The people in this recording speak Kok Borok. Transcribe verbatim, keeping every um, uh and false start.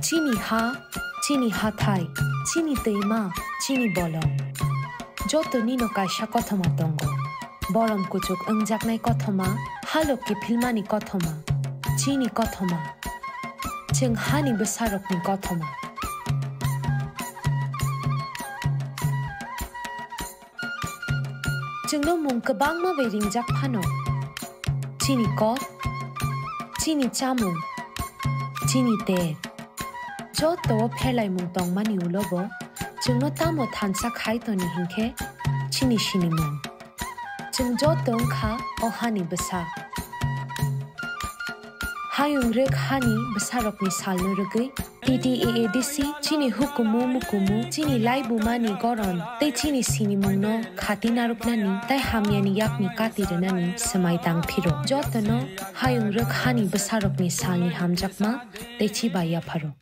Chini ha, chini hathai, chini twima, chini bolong. Joto nino kaisa kothoma tongo. Borom kuchuk wngjaknai kothoma, halok kiphilmani kothoma, chini kothoma. Chwng hani bwsarokni kothoma. Chwngno mung kwbangma bai ringjak phano. Chini kok, chini chamung, chini ter. Joto o pherlaimung tongmani ulo bo chwngno tamo thansa khai toni hinkhe chini sinimung. Chwng joto wngkha o hani bwsa. Hayung rwk hani bwsarokni salno rwgwi T T A A D C chini hukumu mukumu, chini laibumani goron tei chini sinimungno khati narwknani tei hamyani yakni kati rwnani swmai tang phiro. Jotono hayung rwk hani bwsarokni salni hamjakma tei chiba yapharo.